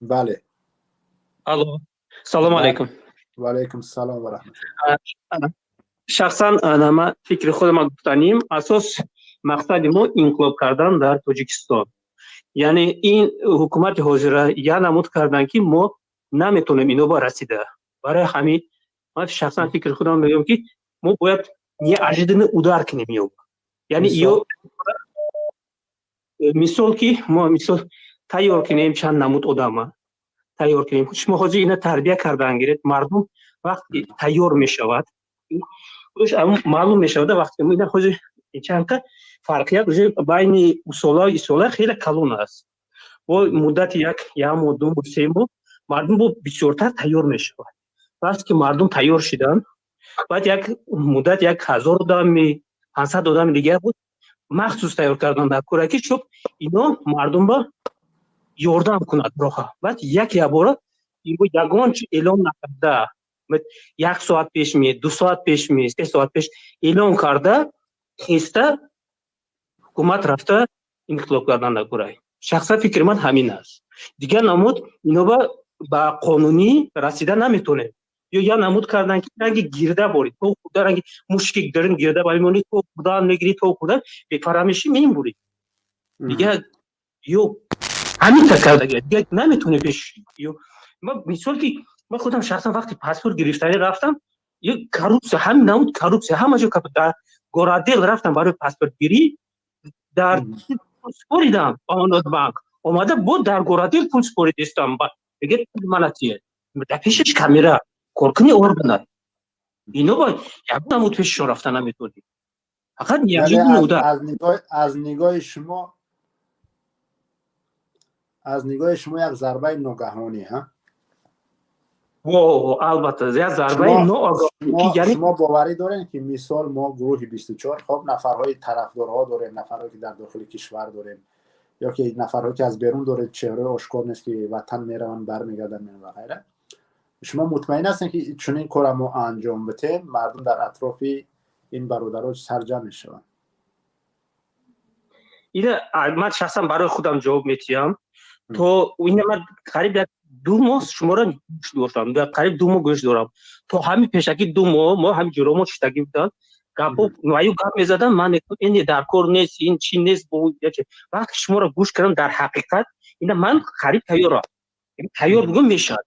Бале. Алло, салому алайкум. Ва алайкум салом ва раҳматуллоҳ. Шахсан ман фикри худама гуфтаним, асос мақсади мо инқилоб кардан дар Тоҷикистон. Яъне ин ҳукумати ҳозира як намуд кардан, ки мо наметонем ино ба расида. Барои ҳамин ман шахсан фикри худам мегӯям, ки мо бояд неожиданно удар кунем ё. Яъне ё мисол, ки мо мисол тайёр кунем, чанд намуд одама тайёр кунем. Шумо ҳозир ина тарбия кардан гиред, мардум вақте тайёр мешавад, маълум мешавад, вақте ина ҳозир чандта фарқият уже байни усола исола хеле калон аст. Бо муддати як моҳ, 2 моҳ, 3 моҳ мардум бо бисёртар тайёр мешавад. Вақте ки мардум тайёр шиданд, баъд як муддат 1000 одами, 500 одами дигар буд, махсус тайёр кардан дар кора, ки чоп ино мардум ба ёрдам кунад роҳа. Баъд як якбора ягон чи эълон накарда, як соат пеш ми, 2 соат пеш ми, 3 соат пеш эълон карда, хеста ҳукумат рафта инқилоб кардан дар кора. Шахсан фикри ман ҳамин аст. Дигар намуд иноба ба қонунӣ расида наметонем. Ё як намуд кардан, ки ранги гирда борид, то хурда ранги мушки дарин гирда мемонӣ, то хурдан мегирӣ, то хурдан бефара мешӣ, мемурӣ. Дигар ё ҳамин карда, дигар наметонӣ пеш. Ё мисол, ки ман худам шахсан вақти паспорт гирифтанӣ рафтам, ё коррупсия, ҳамин намуд коррупсия ҳама ҷо. Дар горотдел рафтам барои паспортгирӣ, дар споридам, Амонатбанк омада бо дар горотдел пул споридистам. Мегӯяд, мана тия, дар пешаш камера, коркуни органа. Ино ба як намуд пешашон рафта наметонӣ, фақат Аз нигоҳи шумо як зарбаи ногаҳонӣ, ҳа? Во, албатта, як зарбаи ногаҳонӣ. Шумо боварӣ дорем, ки мисол мо гурӯҳи 24, хоб, нафарҳои тарафдорҳо дорем, нафарҳое, ки дар дохили кишвар дорем ё ки нафарҳое, ки аз берун дорем, чеҳраи ошкор нест, ки ватан мераванд, бармегарданд ва ғайра. Шумо мутмаин ҳастем, ки чунин кора мо анҷом битем, мардум дар атрофи ин бародаро сарҷамъ мешаванд? Ина ман шахсан барои худам ҷавоб метиҳам. То ина ман қариб як 2 моҳ шуморо гӯш доштам, қариб 2 моҳ гӯш дорам. То ҳамин пешакӣ 2 моҳ мо ҳамин ҷуромо шиштагӣ буданд, гапо аю гап мезадам, ман ин дар кор нест, ин чи нест. Вақте шуморо гӯш кардам, дар ҳақиқат ина ман қариб тайёрам. Тайёр бугум мешавад.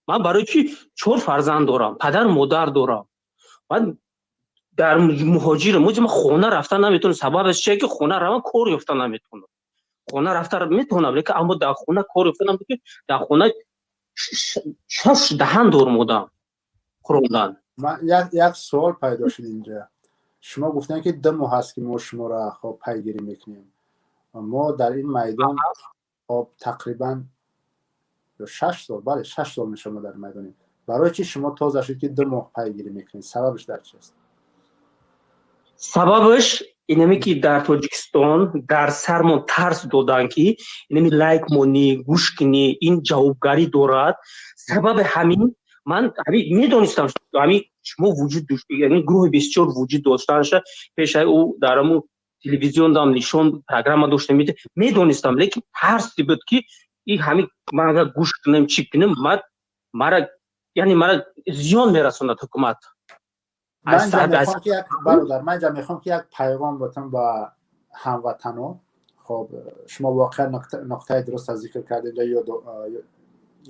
Ман барои чи чор фарзанд дорам, падару модар дорам, ман дар муҳоҷирам, ман хона рафта наметавонам. Сабабаш чие, ки хона равам, кор ёфта наметавонам. Хона рафта метавонам, лекин аммо дар хона кор ёфта наметавонам. Дар хона шаш даҳан дорум, одам хӯрондан. Як суол пайдо шуд инҷа. Шумо гуфтем, ки 2 моҳ ҳаст, ки мо шуморо, хоб, пайгирӣ мекунем. Мо дар ин майдон, хоб, тақрибан 6 сол, бале, 6 сол мешавад мо дар майдонем. Барои чи шумо тоза шуд, ки 2 моҳ пайгирӣ мекунед? Сабабаш дар чи аст? Сабабаш инаме, ки дар Тоҷикистон дар сармон тарс доданд, ки инами лайк монӣ, гӯш кунӣ, ин ҷавобгарӣ дорад. Сабаби ҳамин ман ҳамин медонистам, ҳамин шумо вуҷуд, яъне гурӯҳи 24 вуҷуд доштанаша, пешаи ӯ дар ҳамун телевизиондам нишон программа доштем, медонистам, лекин тарси буд, ки и ҳамин ман агар гӯш кунем, чӣ кунем, мара, яъне мара зиён мерасонад ҳукумат. Бародар, ман инҷа мехоҳам, ки як пайғом ботам ба ҳамватано. Хоб, шумо воқеан нуқтаи дуруста зикр кардем,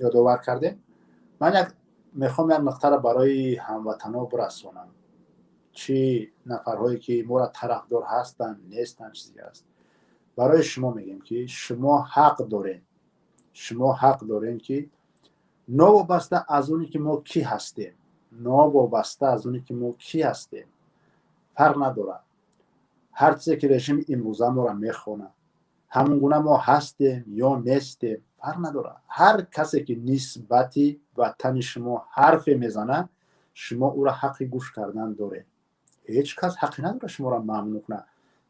ёдовар кардем. Ман як мехоҳам як нуқтаро барои ҳамватано бирасонам, чӣ нафарҳое, ки моро тарафдор ҳастанд, нестанд, чиз дигар аст. Барои шумо мегӯем, ки шумо ҳақ дорем, шумо ҳақ дорем, ки новобаста аз оне, ки мо кӣ ҳастем, новобаста аз оне, ки мо кӣ ҳастем, фарқ надорад. Ҳар чизе, ки режими имрӯза моро мехонад, ҳамон гуна мо ҳастем ё нестем, фарқ надорад. Ҳар касе, ки нисбати ватани шумо ҳарфе мезанад, шумо ӯро ҳаққи гӯш кардан доред. Ҳеҷ кас ҳаққе надорад шуморо мамнӯъ кунад.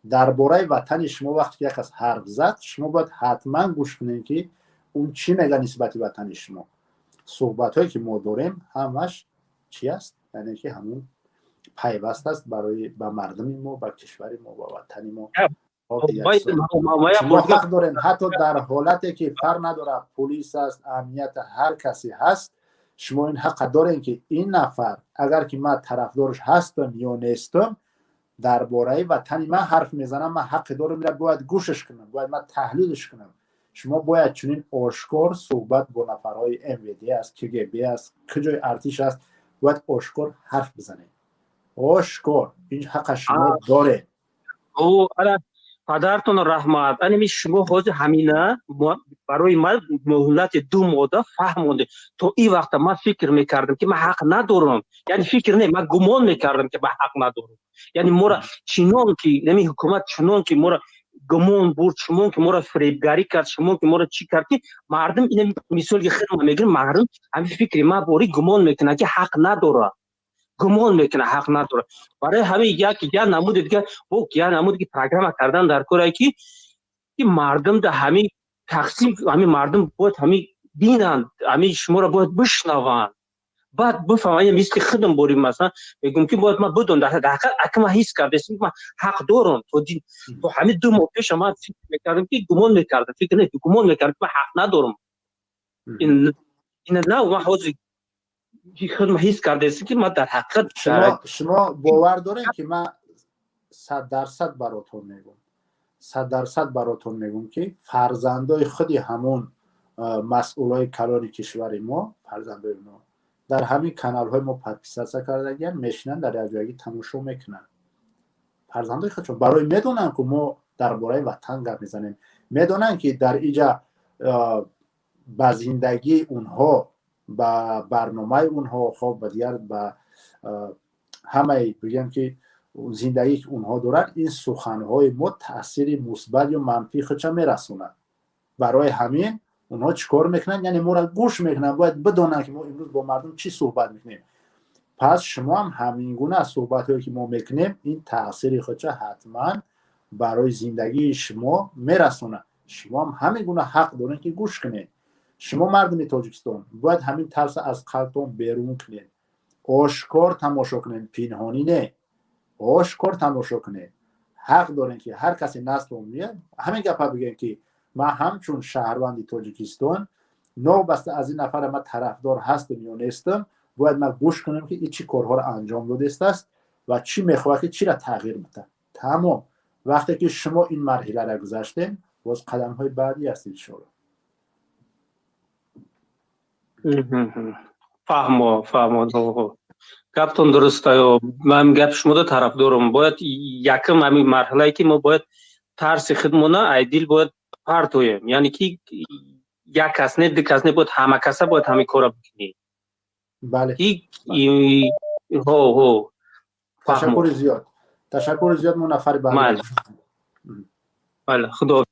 Дар бораи ватани шумо вақте ки як кас ҳарф зад, шумо бояд ҳатман гӯш кунед, ки он чӣ мега нисбати ватани шумо. Суҳбатҳое, ки мо дорем, ҳамаш чи аст? Яъне ки ҳамун пайваст аст барои ба мардуми мо, ба кишвари мо, ба ватани мо. Шумо ҳақ дорем, ҳатто дар ҳолате ки фарқ надорад, пулис аст, амният, ҳар касе ҳаст, шумо ин ҳаққа дорем, ки ин нафар, агар ки ман тарафдораш ҳастам ё нестам, дар бораи ватани ман ҳарф мезанам, ман ҳаққе дорам, ира бояд гӯшаш кунам, бояд ман таҳлилш кунам. Шумо бояд чунин ошкор суҳбат бо нафарҳои МВД аст, КГБ аст, куҷои артиш аст, бояд ошкор ҳарф бизанед, ошкор. Ин ҳаққа шумо доред. Падартон раҳмат. Анами шумо ҳозир ҳамина барои ман муҳлати 2 моҳда фаҳмондед. То ин вақта ман фикр мекардам, ки ман ҳақ надорам, яъне фикр не, ман гумон мекардам, ки ман ҳақ надорам. Яъне мора чинон ки нами ҳукумат чунон ки мора гумон бурд, чунон ки мора фиребгарӣ кард, чунон ки мора чӣ кард, ки мардум ина мисоли хидма мегирем, мардум ҳамин фикри ман борӣ гумон мекунад, ки ҳақ надорад, гумон мекунад, ҳақ надорад. Барои ҳамин як намуди дига бо як намуди ки программа кардан дар корае, ки мардум да ҳамин тақсим, ҳамин мардум бояд ҳамин бинанд, ҳамин шуморо бояд бишнаванд, баъд бифаҳманд. Мисли худам борӣ, масалан, мегӯм, ки бояд ман бидонам, дар ҳақиқат ака ман ҳис кардастам, ки ман ҳақ дорам. То ҳамин 2 моҳ пеша ман фикр мекардам, ки гумон мекардам, фикр не, гумон мекардам, ки ман ҳақ надорам. Ина на, ман ҳозир худам ҳис кардастам, ки ман дар ҳақиқат Шумо бовар дорем, ки ман 100% баротон мегӯм, 100% баротон мегӯм, ки фарзандои худи ҳамон масъулои калони кишвари мо, фарзандои онҳо дар ҳамин каналҳои мо подписаться кардагиан, мешинанд, дар якҷоягӣ тамошо мекунанд. Фарзандои худшон барои медонанд, ки мо дар бораи ватан гап мезанем, медонанд, ки дар иҷа ба зиндагии онҳо, ба барномаи онҳо, хоб, ба дигар, ба ҳамаи, бигӯям, ки зиндагие ки онҳо доранд, ин суханҳои мо таъсири мусбат ё манфии худша мерасонад. Барои ҳамин онҳо чӣ кор мекунанд? Яъне моро гӯш мекунанд, бояд бидонанд, ки мо имрӯз бо мардум чӣ суҳбат мекунем. Пас шумо ҳам ҳамин гуна суҳбатҳое ки мо мекунем, ин таъсири худша ҳатман барои зиндагии шумо мерасонад. Шумо ҳам ҳамин гуна ҳақ доред, ки гӯш кунед. Шумо, мардуми Тоҷикистон, бояд ҳамин тарса аз қалбтон берун кунед, ошкор тамошо кунед, пинҳонӣ не, ошкор тамошо кунед. Ҳақ дорем, ки ҳар касе наслон меяд, ҳамин гапа бигӯем, ки ман ҳамчун шаҳрванди Тоҷикистон, новобаста аз ин нафара ман тарафдор ҳастам ё нестам, бояд ман гӯш кунам, ки ин чӣ корҳоро анҷом додистааст ва чӣ мехоҳад, ки чиро тағйир бидиҳад. Тамом. Вақте ки шумо ин марҳиларо гузаштем, боз қадамҳои баъдӣ аст, иншоалло. Фаҳмо, фаҳмо, гаптон дуруст. Ман гапи шумода тарафдорам. Бояд якм ҳамин марҳилае, ки мо бояд тарси худмона ай дил бояд партоем, яъне ки як кас не, ду кас не, бояд ҳама каса бояд ҳамин корро бикунӣ. Бале. Ҳо, ҳо. Ташаккури зиёд, ташаккури зиёд. Мо нафари баъд. Бале, худо.